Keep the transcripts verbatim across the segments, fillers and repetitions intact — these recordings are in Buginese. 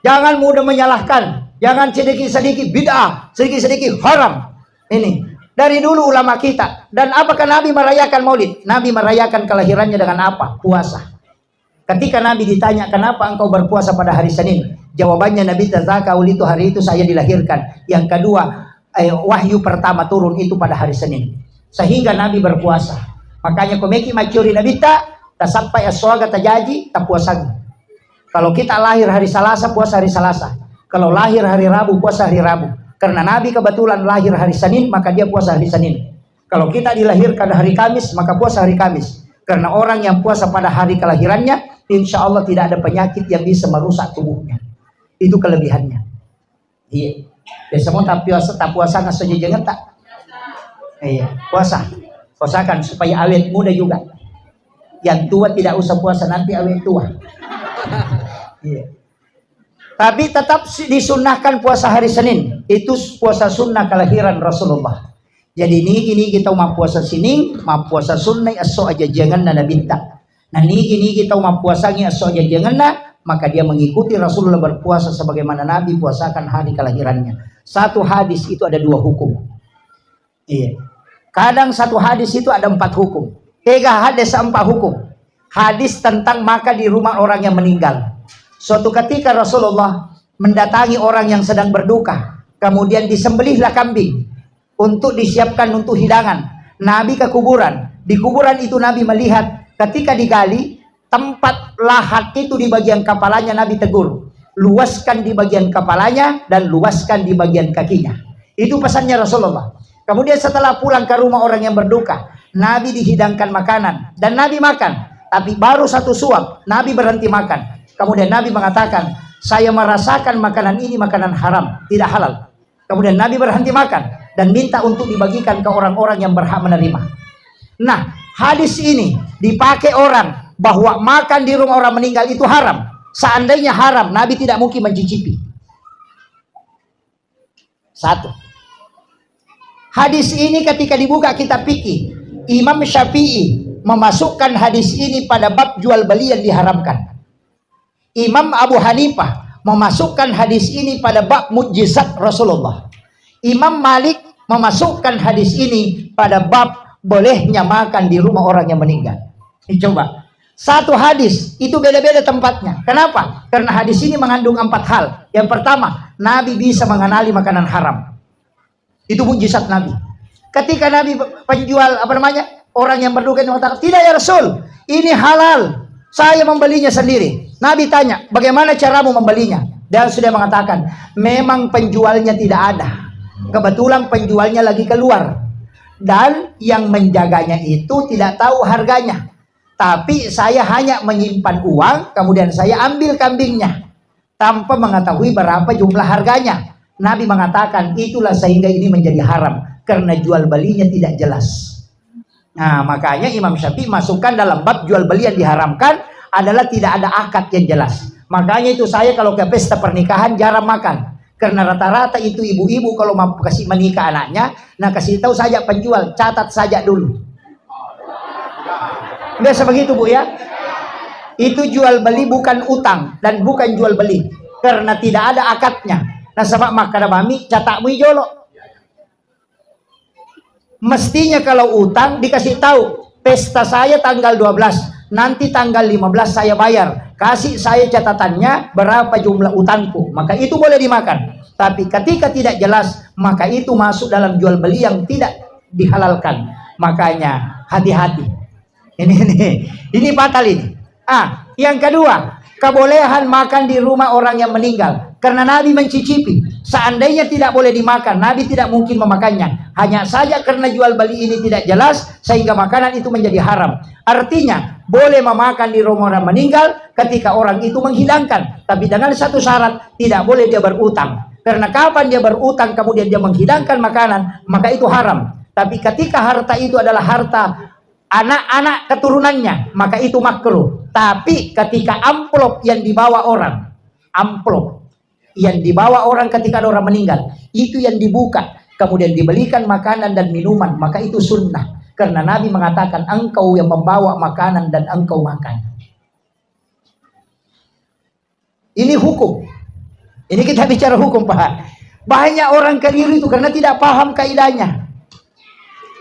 Jangan mudah menyalahkan. Jangan sedikit-sedikit bid'ah, sedikit-sedikit haram. Ini dari dulu ulama kita. Dan apakah Nabi merayakan Maulid? Nabi merayakan kelahirannya dengan apa? Puasa. Ketika Nabi ditanya, "Kenapa engkau berpuasa pada hari Senin?" Jawabannya Nabi, "Dzaka wulitu, hari itu saya dilahirkan." Yang kedua, eh, wahyu pertama turun itu pada hari Senin. Sehingga Nabi berpuasa. Makanya komeki maccuri Nabi ta, tasappai assoaga tajaji, tapuasang. Kalau kita lahir hari Salasa, puasa hari Salasa. Kalau lahir hari Rabu, puasa hari Rabu. Karena Nabi kebetulan lahir hari Senin, maka dia puasa hari Senin. Kalau kita dilahirkan hari Kamis, maka puasa hari Kamis. Karena orang yang puasa pada hari kelahirannya, insya Allah tidak ada penyakit yang bisa merusak tubuhnya. Itu kelebihannya. Iya. Biasa mau tapi puasa, tak puasa nggak sejajangan tak? Iya, puasa. Puasakan supaya awet muda juga. Yang tua tidak usah puasa, nanti awet tua. Iya. Tapi tetap si-, disunnahkan puasa hari Senin. Itu s-, puasa sunnah kelahiran Rasulullah. Jadi nigi-nigi tau mappuasa sining, mappuasa sunnai esso ajajiangenna Nabitta. Nah, nigi-nigi tau mappuasangi esso ajajiangenna, maka dia mengikuti Rasulullah berpuasa sebagaimana Nabi puasakan hari kelahirannya. Satu hadis itu ada dua hukum. Iya. Kadang satu hadis itu ada empat hukum. Tega hadis empat hukum. Hadis tentang makan di rumah orang yang meninggal. Suatu ketika Rasulullah mendatangi orang yang sedang berduka. Kemudian disembelihlah kambing untuk disiapkan untuk hidangan. Nabi ke kuburan. Di kuburan itu Nabi melihat ketika digali, tempat lahat itu di bagian kepalanya, Nabi tegur, "Luaskan di bagian kepalanya dan luaskan di bagian kakinya." Itu pesannya Rasulullah. Kemudian setelah pulang ke rumah orang yang berduka, Nabi dihidangkan makanan dan Nabi makan. Tapi baru satu suap, Nabi berhenti makan. Kemudian Nabi mengatakan, "Saya merasakan makanan ini makanan haram, tidak halal." Kemudian Nabi berhenti makan dan minta untuk dibagikan ke orang-orang yang berhak menerima. Nah, hadis ini dipakai orang bahwa makan di rumah orang meninggal itu haram. Seandainya haram, Nabi tidak mungkin mencicipi. Satu. Hadis ini ketika dibuka kitab fikih, Imam Syafi'i memasukkan hadis ini pada bab jual beli yang diharamkan. Imam Abu Hanifah memasukkan hadis ini pada bab mujizat Rasulullah. Imam Malik memasukkan hadis ini pada bab bolehnya makan di rumah orang yang meninggal. Ini coba. Satu hadis itu beda-beda tempatnya. Kenapa? Karena hadis ini mengandung empat hal. Yang pertama, Nabi bisa mengenali makanan haram. Itu mujizat Nabi. Ketika Nabi penjual, apa namanya, orang yang berduka itu mengatakan, "Tidak ya Rasul, ini halal. Saya membelinya sendiri." Nabi tanya, "Bagaimana caramu membelinya?" Dan sudah mengatakan, "Memang penjualnya tidak ada. Kebetulan penjualnya lagi keluar. Dan yang menjaganya itu tidak tahu harganya. Tapi saya hanya menyimpan uang, kemudian saya ambil kambingnya tanpa mengetahui berapa jumlah harganya." Nabi mengatakan, "Itulah sehingga ini menjadi haram, karena jual belinya tidak jelas." Nah, makanya Imam Syafi'i masukkan dalam bab jual beli yang diharamkan adalah tidak ada akad yang jelas. Makanya itu saya kalau ke pesta pernikahan jarang makan. Karena rata-rata itu ibu-ibu kalau mau kasih menikah anaknya, nah, kasih tahu saja penjual, "Catat saja dulu." Biasa begitu, Bu, ya. Itu jual beli bukan utang dan bukan jual beli. Karena tidak ada akadnya. Nasaba makkeda mami, "Catatmu jolo." Mestinya kalau utang dikasih tahu, "Pesta saya tanggal dua belas, nanti tanggal lima belas saya bayar. Kasih saya catatannya berapa jumlah utangku." Maka itu boleh dimakan. Tapi ketika tidak jelas, maka itu masuk dalam jual beli yang tidak dihalalkan. Makanya hati-hati. Ini, ini, ini fatal ini. Ah, yang kedua, kebolehan makan di rumah orang yang meninggal. Karena Nabi mencicipi. Seandainya tidak boleh dimakan, Nabi tidak mungkin memakannya. Hanya saja karena jual beli ini tidak jelas, sehingga makanan itu menjadi haram. Artinya, boleh memakan di rumah orang meninggal ketika orang itu menghidangkan. Tapi dengan satu syarat, tidak boleh dia berutang. Karena kapan dia berutang, kemudian dia menghidangkan makanan, maka itu haram. Tapi ketika harta itu adalah harta anak-anak keturunannya, maka itu makruh. Tapi ketika amplop yang dibawa orang, amplop yang dibawa orang ketika ada orang meninggal, itu yang dibuka, kemudian dibelikan makanan dan minuman, maka itu sunnah. Karena Nabi mengatakan, "Engkau yang membawa makanan dan engkau makan." Ini hukum. Ini kita bicara hukum, Pak. Banyak orang keliru itu karena tidak paham kaidahnya.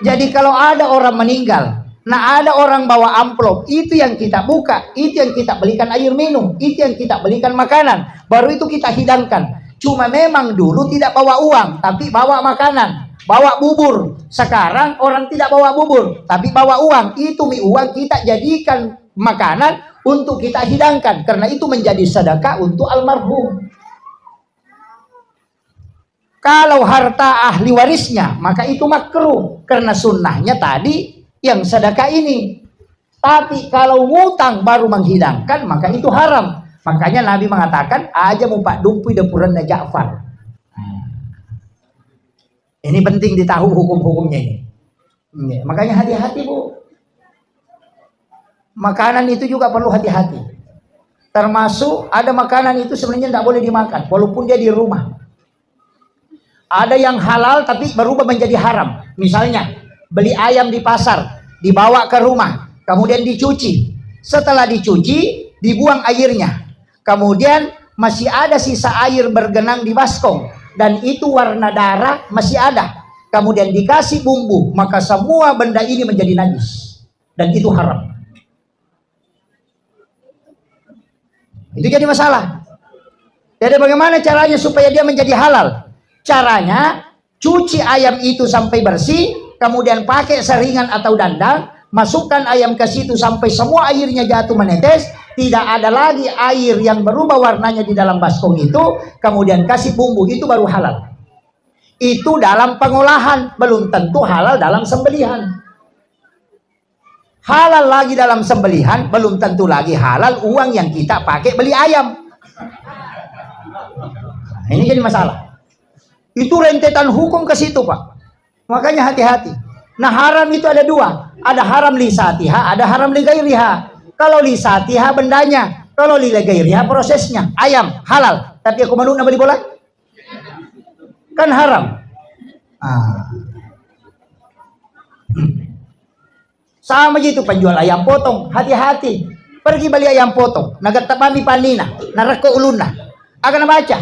Jadi kalau ada orang meninggal, nah, ada orang bawa amplop, itu yang kita buka, itu yang kita belikan air minum, itu yang kita belikan makanan, baru itu kita hidangkan. Cuma memang dulu tidak bawa uang, tapi bawa makanan, bawa bubur. Sekarang orang tidak bawa bubur, tapi bawa uang. Itu mi uang kita jadikan makanan untuk kita hidangkan, karena itu menjadi sedekah untuk almarhum. Kalau harta ahli warisnya, maka itu makruh, karena sunnahnya tadi yang sedekah ini. Tapi kalau ngutang baru menghidangkan, maka itu haram. Makanya Nabi mengatakan, "Aja mupaddumpui dapuranna Ja'far." Ini penting ditahu hukum-hukumnya ini. Iya, makanya hati-hati, Bu. Makanan itu juga perlu hati-hati. Termasuk ada makanan itu sebenarnya tidak boleh dimakan, walaupun dia di rumah. Ada yang halal tapi berubah menjadi haram. Misalnya, beli ayam di pasar, dibawa ke rumah, kemudian dicuci. Setelah dicuci, dibuang airnya. Kemudian masih ada sisa air bergenang di baskom dan itu warna darah masih ada. Kemudian dikasih bumbu, maka semua benda ini menjadi najis dan itu haram. Itu jadi masalah. Jadi bagaimana caranya supaya dia menjadi halal? Caranya cuci ayam itu sampai bersih, kemudian pakai seringan atau dandang, masukkan ayam ke situ sampai semua airnya jatuh menetes, tidak ada lagi air yang berubah warnanya di dalam baskom itu, kemudian kasih bumbu, itu baru halal. Itu dalam pengolahan, belum tentu halal dalam sembelihan. Halal lagi dalam sembelihan, belum tentu lagi halal uang yang kita pakai beli ayam. Nah, ini jadi masalah. Itu rentetan hukum ke situ, Pak. Makanya hati-hati. Nah, haram itu ada dua. Ada haram li zatiha, ada haram li ghairiha. Kalau li zatiha bendanya, kalau li ghairiha prosesnya. Ayam halal, tapi aku manukna beli bola? Kan haram. Ah. Sama ji itu penjual ayam potong, hati-hati. Pergi beli ayam potong, nagettepami panina, narekko ulunna. Aga nabaca?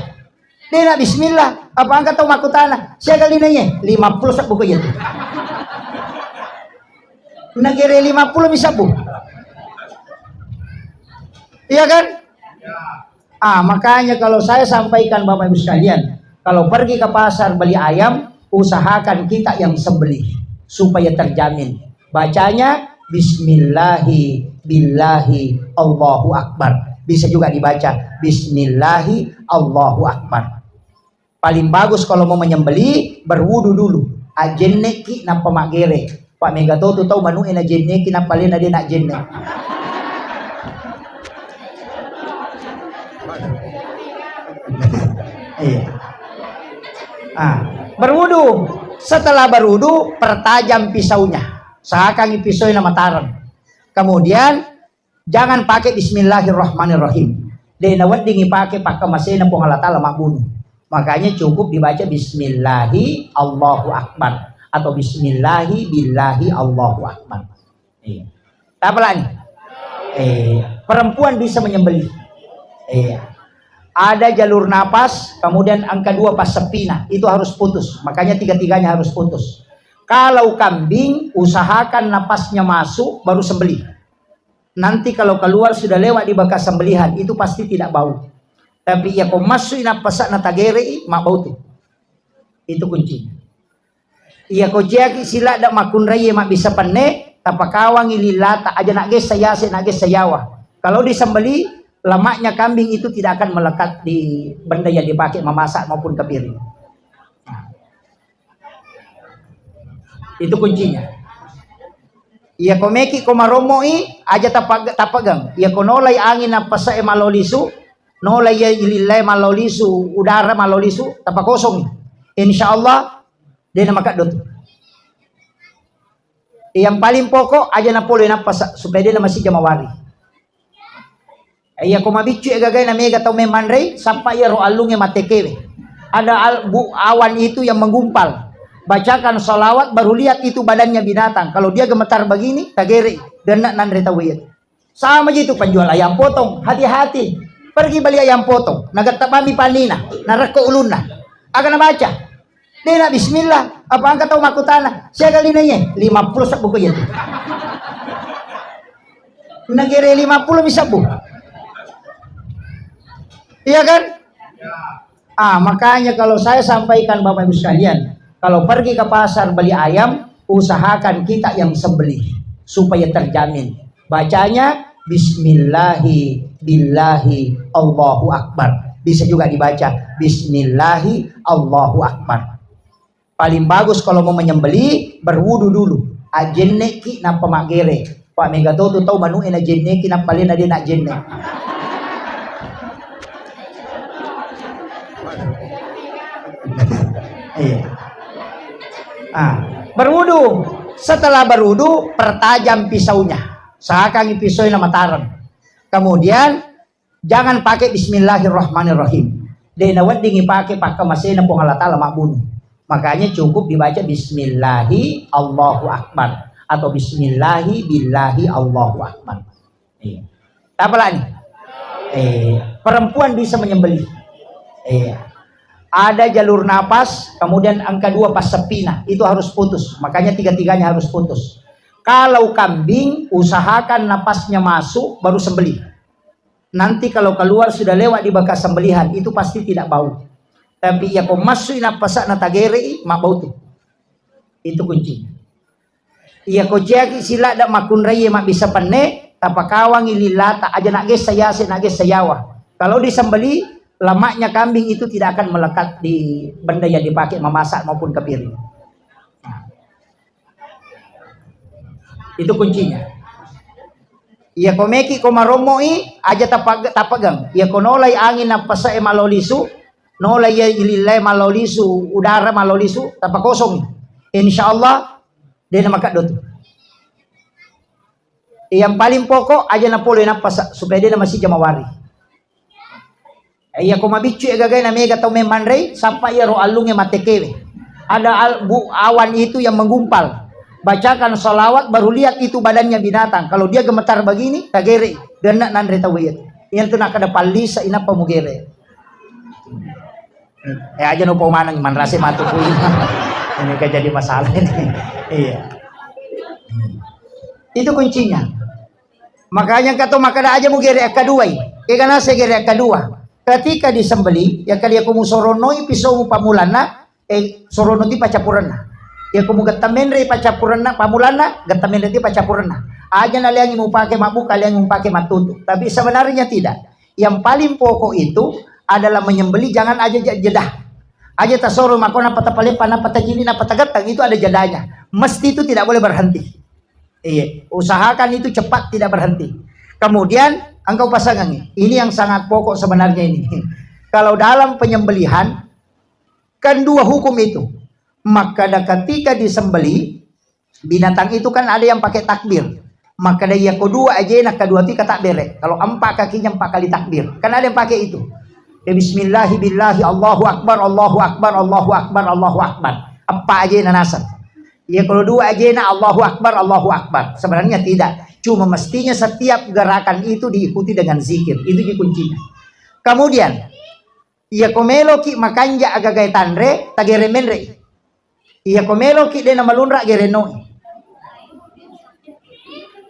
Dena bismillah, apa angka tau makkutana, "Siaga linoe?" "Lima puluh sebbu ko iya tu." Nagere lima puluh mi sebbu. Iya kan? Ah, makanya kalau saya sampaikan Bapak Ibu sekalian, kalau pergi ke pasar beli ayam, usahakan kita yang sembelih supaya terjamin. Bacanya bismillahi billahi Allahu Akbar. Bisa juga dibaca bismillahi Allahu Akbar. Paling bagus kalau mau menyembelih, berwudu dulu. Ajenneki nappa maggere. Pak mega to tu tau manu'e najenneki nappa lena de najenne. Iya. Ah, berwudu. Setelah berwudu, pertajam pisaunya. Sakangi pisaunya matareng. Kemudian, jangan pakai bismillahirrahmanirrahim. De naweddingi pakai pakkamasena Puang Allah Ta'ala mabbunu. Makanya cukup dibaca bismillahi Allahu Akbar atau bismillahi billahi Allahu Akbar. Iya. Apa lagi? Eh, perempuan bisa menyembelih. Iya. Ada jalur napas, kemudian angka dua pas sepina, itu harus putus. Makanya tiga-tiganya harus putus. Kalau kambing, usahakan napasnya masuk, baru sembelih. Nanti kalau keluar sudah lewat di bekas sembelihan, itu pasti tidak bau. Tapi iya ko massu i nappasa na tagerei, mabbau tu. Itu kuncinya. Iya ko ciaki siladda makkunraie mabbissa penne, tapakawangi lillata, aja naggessa yase, naggessa yawa. Kalau disembeli, lemaknya kambing itu tidak akan melekat di benda yang dipakai memasak maupun ke piring. Itu kuncinya. Iya ko meki ko marommo'i, aja tapag-, tapegeng. Iya ko nolai angin nappasa e malolisu, nolai iya lillae malolisu, udara malolisu, tapakosongi. Insya Allah, de namakeddo tu. Yang paling pokok, aja napoloi nappasa, supaya de namasija mawari. Iya ko mabiccu e gagae na mega tau memanrei, sappa iyaro allungnge mattekewe. Ada al-, bu-, awan itu yang menggumpal. Bacakan salawat, baru lihat itu badannya binatang. Kalau dia gemetar begini, tagere, genne nanre tau iya. Sama ji itu penjual ayam potong, hati-hati. Pergi beli ayam potong, nagatta bami panina, narekko ulunna. Aga nabaca? Dena bismillah. Apa engka tau makkutana, "Siaga linoe?" "Lima puluh sebbu ko iya tu." Nagere lima puluh mi sebbu. Iya kan? Ah, makanya kalau saya sampaikan Bapak Ibu sekalian, kalau pergi ke pasar beli ayam, usahakan kita yang sembelih supaya terjamin. Bacanya bismillahi billahi Allahu Akbar. Bisa juga dibaca bismillahi Allahu Akbar. Paling bagus kalau mau menyembelih, berwudu dulu. Ajenneki nappa maggere. Pak, mega to tu tau manu'e najenneki nappa lena de najenne. Iya. Ah, berwudu. Setelah berwudu, pertajam pisaunya. Sakangi pisaunya matareng. Kemudian jangan pakai bismillahirrahmanirrahim. De naweddingi pakai pakkamasena Puang Allah Ta'ala mabbunu. Makanya cukup dibaca bismillahi Allahu Akbar atau bismillahi billahi Allahu Akbar. Iya. Apa lagi? Eh, perempuan bisa menyembelih. Iya. Ada jalur napas, kemudian angka dua pas sepina, itu harus putus. Makanya tiga-tiganya harus putus. Kalau kambing, usahakan napasnya masuk, baru sembelih. Nanti kalau keluar sudah lewat di bekas sembelihan, itu pasti tidak bau. Tapi iya ko masuk nappasa na tagere i, mabbau tu. Itu kuncinya. Iya ko ciaki sila da makunrai mabbisa penne, tapakawangi lilata aja nak gessa yase nak gessa yawa. Kalau disembeli, lemaknya kambing itu tidak akan melekat di benda yang dipakai memasak maupun ke piring. Itu kuncinya. Iya ko meki ko marommo i, aja tapag-, tapageng. Iya ko nolai angin nappasa e malolisu, nolai iya lillae malolisu, udara malolisu, tapakosong. Insya Allah, de na makaddo tu. Yang paling pokok aja napoloi nappasa supaya de na masija mawari. Iya ko mabiccu e gagai na mega tau memmanrei, sappa iyaro allunge matekewe. Ada al-, bu-, awan itu yang menggumpal. Bacakan salawat, baru lihat itu badannya binatang. Kalau dia gemetar begini, tagere, genne nanre tau iya. Iya tu nakada pallisa inappa mugere. Eh, aja nupo maneng manrase matu kui. Ini kan jadi masalah ini. Iya. Itu kuncinya. Makanya kato makada aja mugere akkaduai. Kega nase gere akkadua. Ketika disembeli, ya kali aku musoronoi pisau pamulanna, eh, sorono ti paccapurenna. Ya aku mugetta menre paccapurenna, pamulanna, getta menre ti paccapurenna. Aja naleangi mupake mabbuka, leangi mupake mattutu. Tapi sebenarnya tidak. Yang paling pokok itu adalah menyembeli, jangan aja je-, jedah. Aja tasoro makona patapaleppa, napa tajini, napa tagettang, itu ada jedanya. Mesti itu tidak boleh berhenti. Iya, usahakan itu cepat tidak berhenti. Kemudian engkau pasangangi. Ini yang sangat pokok sebenarnya ini. Kalau dalam penyembelihan, kan dua hukum itu. Maka ketika disembeli, binatang itu kan ada yang pakai takbir. Maka iya ko dua ajena, kedua tu katakbere. Kalau empat kakinya empat kali takbir. Kan ada yang pakai itu. Ya, bismillahi billahi, Allahu Akbar, Allahu Akbar, Allahu Akbar, Allahu Akbar. Empat ajena nasab. Iya, kalau dua ajena, Allahu Akbar, Allahu Akbar. Sebenarnya tidak. Cuma mestinya setiap gerakan itu diikuti dengan zikir. Itu di kuncinya. Kemudian, iya ko meloki makanja agagai tanre, tagere menre. Iya ko meloki de namalunra, gere noi.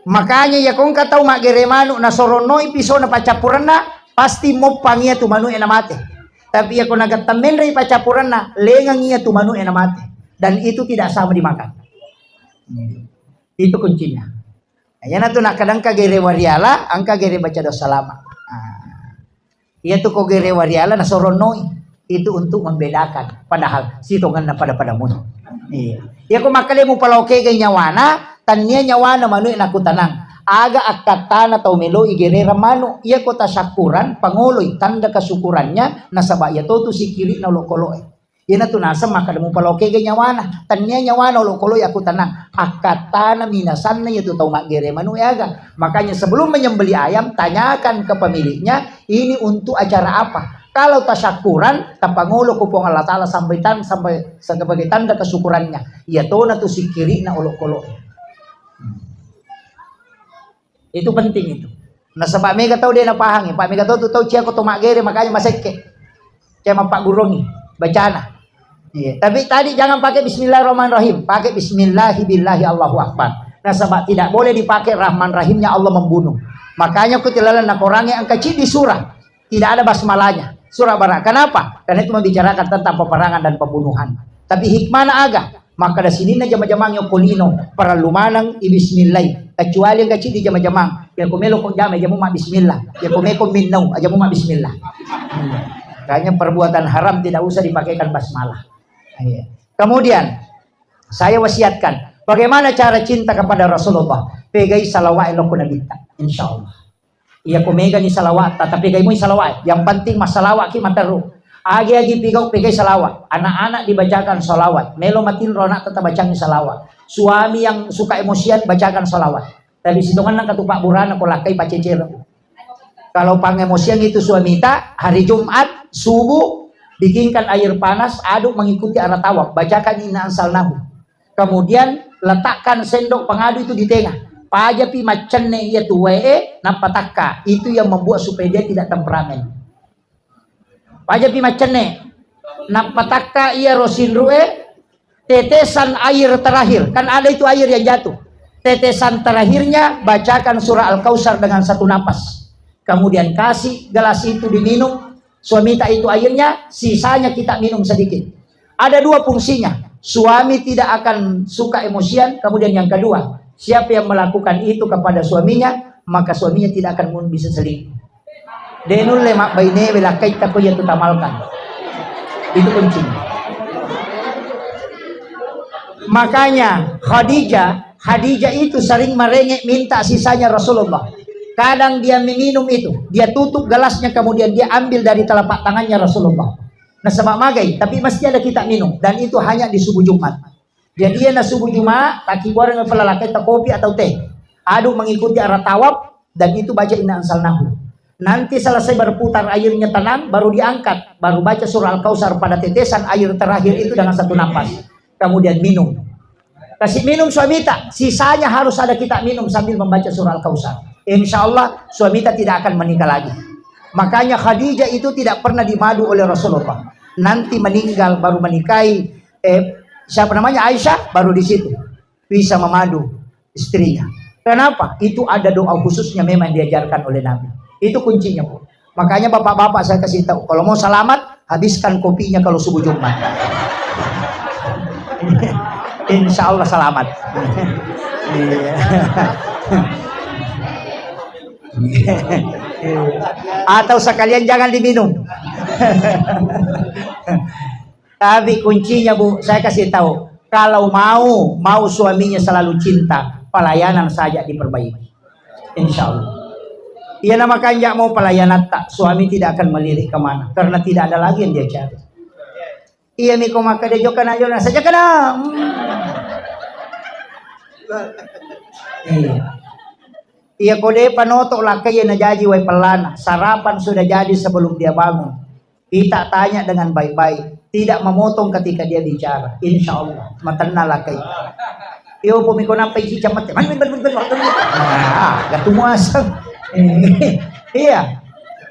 Makanya iya ko engka tau maggere manu, nasoronnoi pisona paccappurenna, pasti moppang iya tu manu e namate. Tapi iya ko nagatta menre paccappurenna, lengang iya tu manu e namate. Dan itu tidak sama dimakan. Itu kuncinya. Iyana tu nakkadangka gere wariala, engka gere baca doa salama. Ah. Iya tu ko gere wariala nasoronnoi. Itu untuk membedakan. Padahal sitongenna pada-pada mui. Iya. Iya ko makkeda mupalao kegai nyawana, tannia nyawana manu e nakutanang. Aga akkattana tau meloi gererang manu. Iya ko tasyakkuran, pangoloi tanda kesyukurannya, nasaba iya to tu sikkiri'na olokolo'e. Iyanatu naseng makkeda mupalao kegai nyawana. Tannia nyawana olokolo'e akkutanang. Akkattana minasanna iya tu tau maggere manu e aga. Makanya sebelum menyembelih ayam, tanyakan ke pemiliknya, ini untuk acara apa? Kalau tasyakkuran, tapangolo ko Puang Allah Ta'ala sampai tan-, sampai sebagai tanda kesyukurannya. Iya tona tu sikkiri'na olokolo'e. Hmm. Itu penting itu. Nasaba mega tau de napahangi, pa mega tau tu tau cia ko to maggere, makanya masekke. Cia mappagguruangi bacana. Iya. Tapi tadi jangan pakai bismillahirrahmanirrahim, pakai bismillahi billahi Allahu akbar. Nasaba tidak boleh dipakai rahman rahimnya Allah membunuh. Makanya ku tilalan nakorangi angka ciddi surah. Tidak ada basmalanya. Surah Bara. Kenapa? Karena itu membicarakan tentang peperangan dan pembunuhan. Tapi hikmahna aga? Makkeda sininna jama-jamang yokko lino, parellu maneng ibismillai. Kecuali engka ciddi jama-jamang, yako melo ko jama, aja mu mabbismillah. Yako meko minnau, aja mu mabbismillah. Hmm. Makanya perbuatan haram tidak usah dipakaikan basmalah. Iya. Kemudian, saya wasiatkan, bagaimana cara cinta kepada Rasulullah? Pegai salawat lokko Nabitta, insya Allah. Iya, ko mega ni salawat, tapi gai mui salawat. Yang penting masalawat ki materu. Agi-agi pigau pegai salawat. Anak-anak dibacakan salawat. Melo matinro anak tetap bacangi salawat. Suami yang suka emosian bacakan salawat. Tapi sitongan nang katupak burana ko lakkai pacecero. Kalau pangemosian itu suamita, hari Jumat subuh bikinkan air panas, aduk mengikuti arah tawaf, bacakan inna anzalnahu. Kemudian letakkan sendok pengadu itu di tengah. Pajapi maccenne iya tuwae, nappa takka. Itu yang membuat supaya dia tidak temperamen. Pajapi maccenne, nappa takka iya rosinrue, tetesan air terakhir. Kan ada itu air yang jatuh. Tetesan terakhirnya bacakan surah Al-Kautsar dengan satu napas. Kemudian kasih gelas itu diminum, suamita itu airnya, sisanya kita minum sedikit. Ada dua fungsinya. Suami tidak akan suka emosian, kemudian yang kedua, siapa yang melakukan itu kepada suaminya, maka suaminya tidak akan mun-, bisa selingkuh. De nulle mabbaine we lakkaita ko iya tu tamalkan. Itu kuncinya. Makanya Khadijah, Khadijah itu sering merengek minta sisanya Rasulullah. Kadang dia meminum itu, dia tutup gelasnya kemudian dia ambil dari telapak tangannya Rasulullah. Nasaba magai, tapi mesti ada kita minum dan itu hanya di subuh Jumat. Jadi iya na subuh Jumat, takibuareng pella lakkaita kopi atau teh. Aduk mengikuti arah tawaf dan itu baca inna anzalnahu. Nanti selesai berputar airnya tenang, baru diangkat, baru baca surah Al-Kautsar pada tetesan air terakhir itu dengan satu napas. Kemudian minum. Kasih minum suamita, sisanya harus ada kita minum sambil membaca surah Al-Kautsar. Insya Allah suamita tidak akan menikah lagi. Makanya Khadijah itu tidak pernah dimadu oleh Rasulullah. Nanti meninggal baru menikahi, eh, siapa namanya, Aisyah, baru di situ bisa memadu istrinya. Kenapa? Itu ada doa khususnya memang diajarkan oleh Nabi. Itu kuncinya, Bu. Makanya bapak-bapak saya kasih tahu, kalau mau selamat, habiskan kopinya kalau subuh Jumat. Insya Allah selamat. Iya. Atau sekalian jangan diminum. Tapi kuncinya, Bu, saya kasih tahu, kalau mau, mau suaminya selalu cinta, pelayanan saja diperbaiki. Insya Allah. Iya nama kanja mau pelayanan tak, suami tidak akan melirik kemana, karena tidak ada lagi yang dia cari. Iya miko maka dia jokana jona saja kena. Hmm. Iya. Iya ko de panotok lakkai na jaji wai pellana, sarapan sudah jadi sebelum dia bangun. Kita tanya dengan baik-baik, tidak memotong ketika dia bicara. Insya Allah, matenna lakkai. Iyo, pumiko nampai cicak mate. Nah, gatu muaseng. Iya.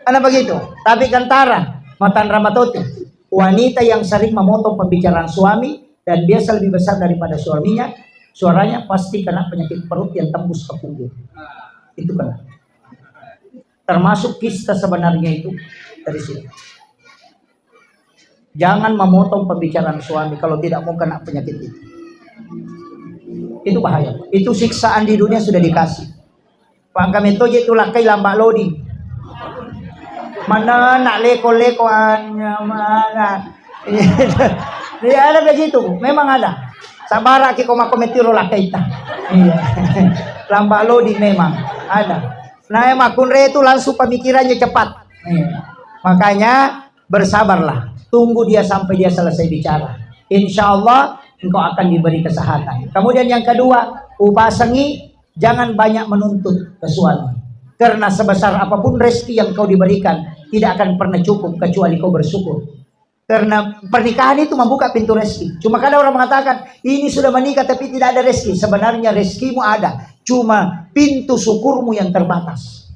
Karena begitu. Tapi kentara, matanra matote. Wanita yang sering memotong pembicaraan suami dan biasa lebih besar daripada suaminya, suaranya pasti kena penyakit perut yang tembus ke punggung. Itu kena. Termasuk kista sebenarnya itu dari situ. Jangan memotong pembicaraan suami kalau tidak mau kena penyakit itu. Itu bahaya. Itu siksaan di dunia sudah dikasih. Pangka metto je tu lakkai lamba loading. Mana nak leko-leko anya mana. Iya, ada begitu, memang ada. Sabara ki ko mako metiro lakkaita. Iya. Lamba loading memang ada. Nah, makunre itu langsung pemikirannya cepat. Iya. Makanya bersabarlah, tunggu dia sampai dia selesai bicara. Insya Allah engkau akan diberi kesehatan. Kemudian yang kedua, upasengi, jangan banyak menuntut ke suami. Karena sebesar apapun rezeki yang kau diberikan, tidak akan pernah cukup kecuali kau bersyukur. Karena pernikahan itu membuka pintu rezeki. Cuma kadang orang mengatakan, ini sudah menikah tapi tidak ada rezeki. Sebenarnya rezekimu ada, cuma pintu syukurmu yang terbatas.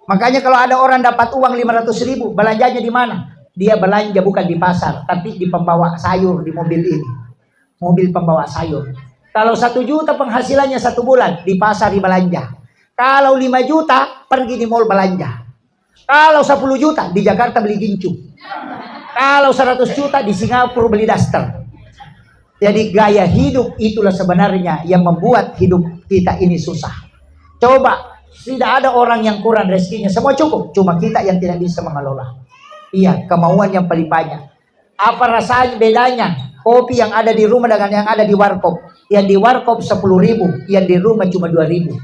Makanya kalau ada orang dapat uang lima ratus ribu, belanjanya di mana? Dia belanja bukan di pasar, tapi di pembawa sayur di mobil ini. Mobil pembawa sayur. Kalau satu juta penghasilannya satu bulan, di pasar di belanja. Kalau lima juta, pergi di mall belanja. Kalau sepuluh juta, di Jakarta beli gincu. Kalau seratus juta, di Singapura beli daster. Jadi gaya hidup itulah sebenarnya yang membuat hidup kita ini susah. Coba, tidak ada orang yang kurang rezekinya, semua cukup. Cuma kita yang tidak bisa mengelola. Iya, kemauan yang paling banyak. Apa rasanya bedanya kopi yang ada di rumah dengan yang ada di warkop? Yang di warkop sepuluh ribu, yang di rumah cuma dua ribu.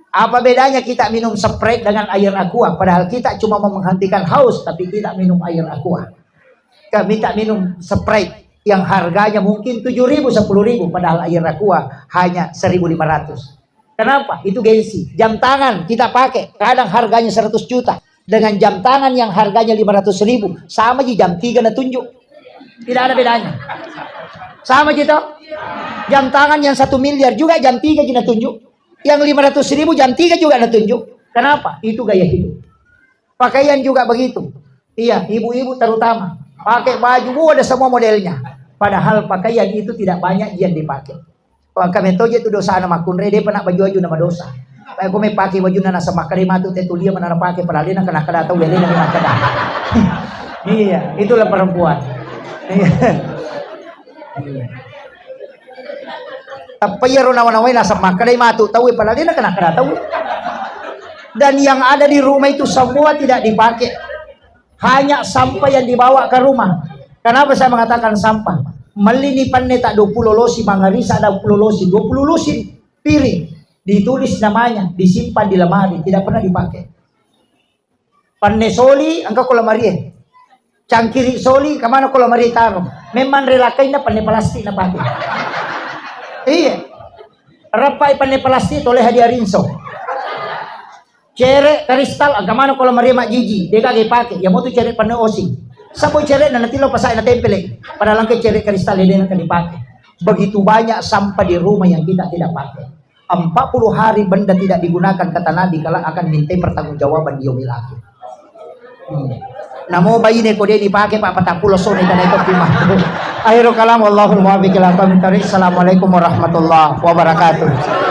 Apa bedanya kita minum Sprite dengan air Aqua? Padahal kita cuma mau menghentikan haus, tapi kita minum air Aqua. Kita minta minum Sprite yang harganya mungkin tujuh ribu, sepuluh ribu, padahal air Aqua hanya seribu lima ratus. Kenapa? Itu gengsi. Jam tangan kita pakai, kadang harganya seratus juta. Dengan jam tangan yang harganya lima ratus ribu, sama ji jam tiga natunjuk. Tidak ada bedanya. Sama ji toh? Jam tangan yang satu miliar juga jam tiga ji natunjuk. Yang lima ratus ribu jam tiga juga natunjuk. Kenapa? Itu gaya hidup. Pakaian juga begitu. Iya, ibu-ibu terutama. Pakai baju, bu, ada semua modelnya. Padahal pakaian itu tidak banyak yang dipakai. Wah, kami toje tu dosana makkunrai, depa na baju-baju na madosa. Baik, ko mai pakai baju na nasa makkedai matu te tulia mana pakai, padahal na kena kada tahu ya, na kena kada. Iya, itulah perempuan. Iya. Tapi ya rona wana wena sama kada matu tahu, padahal na kena kada tahu. Dan yang ada di rumah itu semua tidak dipakai. Hanya sampah yang dibawa ke rumah. Kenapa saya mengatakan sampah? Melli ni penne tak dua puluh losi, mangarisa dua puluh losi, dua puluh losi piring. Ditulis namanya, disimpan di lemari, tidak pernah dipakai. Penne soli, engka ko lemari e. Cangkiri soli, kemana ko lemari taro. Memang relakainna penne plastik na pakai. Iya. Rappai penne plastik, tole hadiah rinso. Cere kristal, engka maneng ko lemari majjiji, de gaga ipake, iya motu cere penne osing. Sabo cere na natillo pasai na tempele, padahal engka cere kristal de nengka dipake. Begitu banyak sampah di rumah yang kita tidak pakai. Empat puluh hari benda tidak digunakan, kata Nabi, kelak akan mintai pertanggungjawaban di yaumil akhir. Hmm. Namo baine ko de dipake, Pak, patappulo sone tanai topi matu. Akhirul kalam, wallahul muwaffiq ila aqwamit thariq. Assalamualaikum warahmatullahi wabarakatuh.